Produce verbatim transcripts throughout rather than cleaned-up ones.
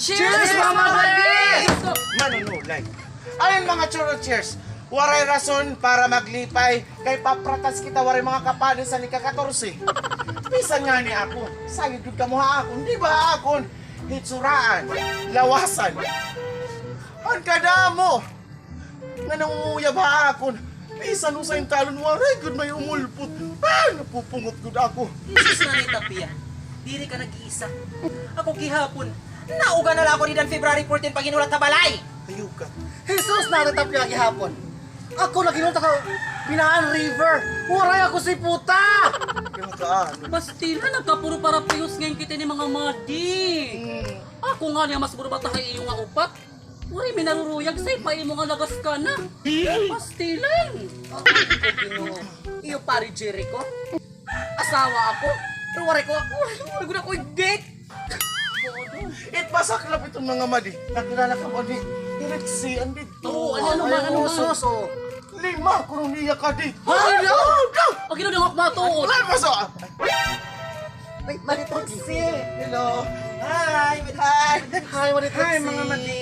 Cheers, Mama Dave! Manunulay. Ayon, mga churro cheers, waray rason para maglipay kay papratas kita waray mga kapanis han ika-katorse. Bisan ngani ako, sayod gud kamo ha akon, di ba ha akon? Hitsuraan, lawasan. An kadamo nga nangunguyab ha akon. Bisan usa in talon, waray gud may umulpot. Ah, napupungot gud ako. Jesus, Nanay Tapia, diri ka nag-iisa. Ako gihapon, nauga na la ako dida han February fourteen paghinulat ha balay. Ayuga. Jesus, Nanay Tapia, gihapon. Ako naghinulat ha Binaan River. Waray ako siputa. Kaya ka, ano? Pastila, nagkapuro parapihos ngay-an kita ni mga madi. Hmm. Ako ngani mas burubata ha iyo nga upat. Waray mi naruruyag, say pa imo nga lagas ka na. Pastilan! Ay, ko Ginoo. Iyo padi Jericho? Asawa ako? Pero waray ko, waray, waray gud ako igdit. It masaklap iton mga madi. Nakilala ka mo di? Direk si Andit. Oo, ano, ano man, ano man? Sus, oh. Lima, kuno niya ka di. Ay, no! Ang ginoo, di ako matuod. Wala, maso. Ay, Madi Trixie. Hello. Hi, Madi. Hi. Hi, Madi Trixie. Hi, mga madi.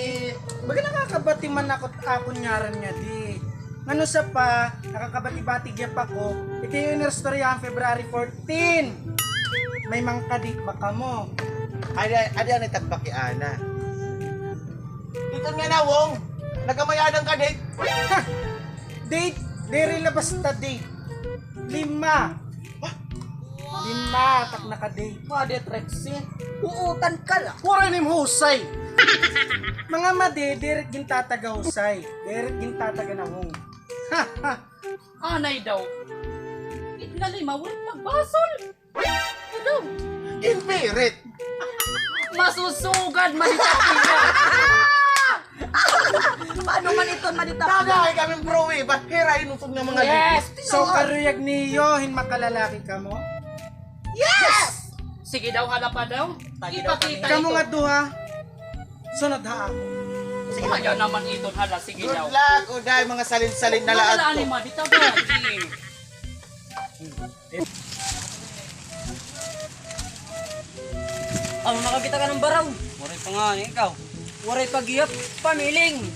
Baga nakakabati man ako akon ngaran nga di. Ngano sa pa, nakakabati-bati gyap ako. Ito yung inistorya ang February fourteen. May mga kadi ba kamo? Adi, adi, ano, tagpakiana. Dito nga na, Wong. Nagkamay-adang ka, date? Ha! Date? Diri la basta date. Lima. Lima, tak naka-date. Madi Trixie. Uutan ka la. Waray nim husay. Mga madi, diri gintataga husay. Diri gintataga na Wong. Ha, ha. Anay daw. It nga lima, waray pagbasol. Ano? Ginpirit! Masusugad, Madi Tapia! Paano man ito, Madi Tapia? Tagay kami, bro, eh. Ba't hira inutog ng mga yes, lipstick? So, karuyag niyo, hin makalalaki kamo? Yes! Sige daw, hala pa daw. Ipakita ito. Kamo nga duha, sunod ha ako. Sige, kaya naman ito, hala, sige daw. Good luck, Uday, mga salin-salin na lahat. Madi Tapia. Ano, nakakita ka ng baraw? Waray pa ngani, ikaw? Waray pa gihap, pamiling.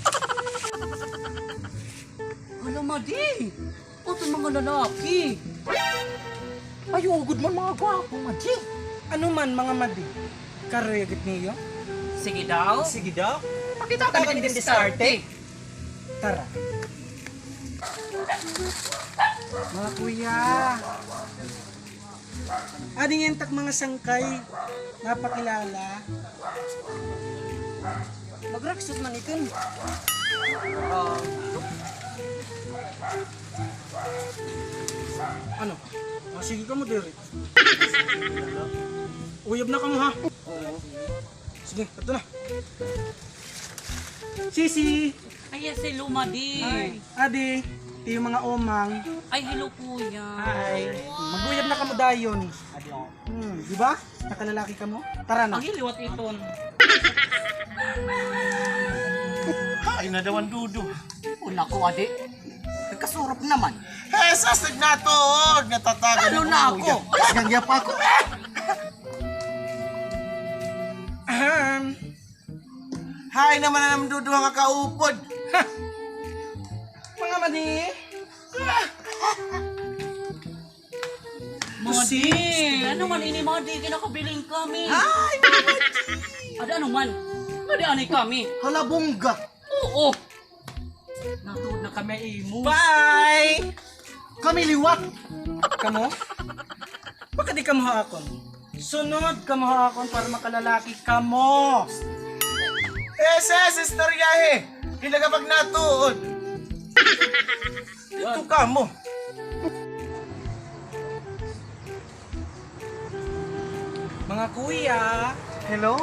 Hala, Madi. Aton mga lalaki. Ay, ugod man, mga gwapo, Madi. Ano man, mga Madi? Karuyag it niyo? Sige daw. Sige daw. Pakita kami ng diskarte. Tara. Mga kuya. Adi ngay-an tak mga sangkay nga pakilala. Magraksot man iton. Ah. Ano? Ah, sige kamo diri. Uyab na kamo, ha? Oo. Sige, adto na. Sisi! Ay, yes, hello, Madi. Hi. Adi, iyo mga umang. Ay, hello, kuya. Hi. Mag-uyab na kamo dayon. Adi, oh. Hmm, di ba? Nakalalaki kamo? Tara na. Ay, liwat iton. Ay, nadawan dudo. Una ko, adi. Nagkasurop naman. Jesus, nagnatuod, natatagan. Ano na ako? Gangya pa ako. Ahem. Hay naman an duduha nga kaupod. Ha! Mga madi. Madi, ano man ini, madi? Kinakabiling kami. Ay, mga madi. Ada ano man? Madi, anay kami. Halabongga. Oo. Natuod na kami imo. Bye! Kami liwat. Kamo? Baka di kamo ha akon. Sunod kamo ha akon para makalalaki kamo. Eh, sa istorya, eh. Kinagapag natuod. Ito kamo. Mga kuya. Hello.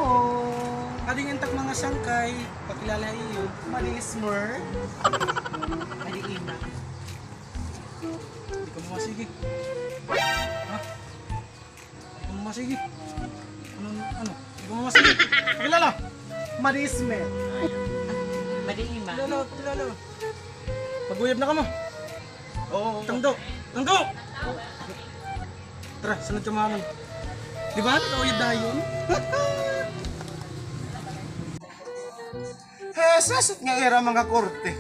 Adi ngay-an tak mga sangkay, pakilala iyo. Madi Smurf. Madi Ima. Di kamo masigi. Ha? Di kamo masigi. Ano, ano? Di kamo masigi. Pakilala. Madi Smurf. Madi Ima. Kilala, kilala. Mag-uyab na kamo. Oo. Tangdo! Tangdo! Tara, sunod kamo ha akon. Di ba? Nakauyab dayon. He, sasot nga ira mga korte.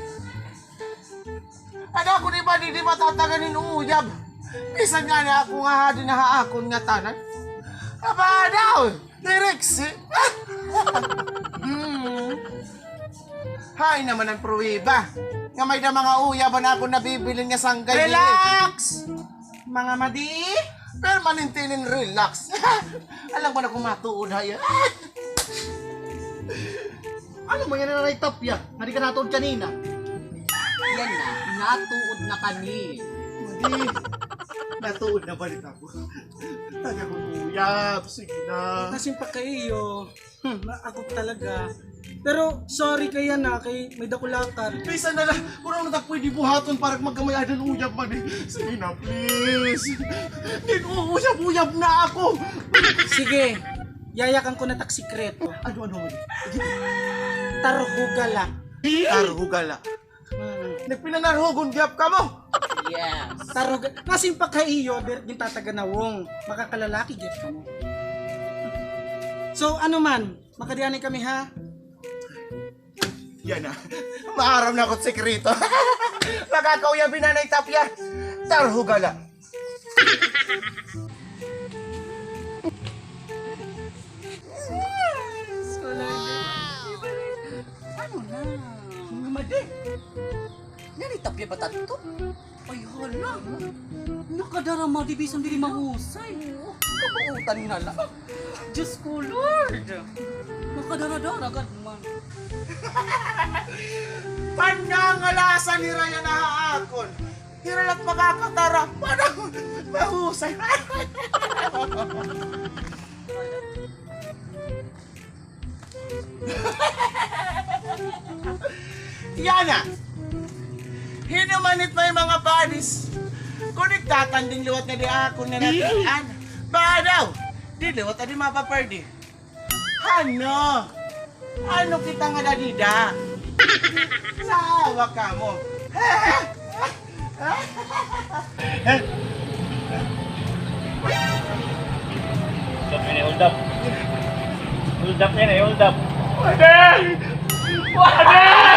Ada ako di ba di, di matatagan hin uyab? Bisan nga na ako nga hadi na ha akon nga tanan. Aba daw, direksi. Hmm. Hay naman an pruweba nga may da mga uyab an akon nabibilin nga sanggay diri. Relax! Mga madi, permanente inin relax. Alang ba na kung matuod ha iya? Ano man yan, Nanay Tapya? Nga di ka natuod kanina? Yan na, natuod na kani. Madi, natuod na balik ako. Taga ko, uyab, sige na. Kasim pa kaiyo. Hmm, ako talaga. Pero sorry kay yana, kay may da ko lakad. Bisan na la, kun ano ta pwede buhaton para magkamay-adan uyab man eh. Sige na, please. Gin-uuyab-uyab na ako. Sige, yayakan ko na tak sikreto. Ano, ano, ano? Tarhugala. Tarhugala. Hmm. Nagpinanarhugon gihap kamo? Yes. Tarhugala. Kasim pa kaiyo, dir-, gintataganawong. Makakalalaki gihap kamo. So, ano man, makadi anay kami, ha? Yana. Maaram na ako sikreto. Makakauyab hin Nanay Tapya. Tarhugala. Ano na? Mga madi. Nanay Tapya ba tadto? Ay, hala. Nakadarama di bisan diri mahusay. Kabuutan na la. Diyos ko, Lord. Nakadarama gad man. Pannangalasan ni Ryan na ha akon. Hira la't makakatara. Paano? Mahusay. Yana. Hin-o man it may mga padis. Kun nagtatanding liwat nga di akon na natian. Badaw. Di liwat adi mapapardi. Ano? Ano kita nga dadida? Naawa kamo. Hold up, ini, hold up. Hold up niya, eh, hold up. Ade! Ade!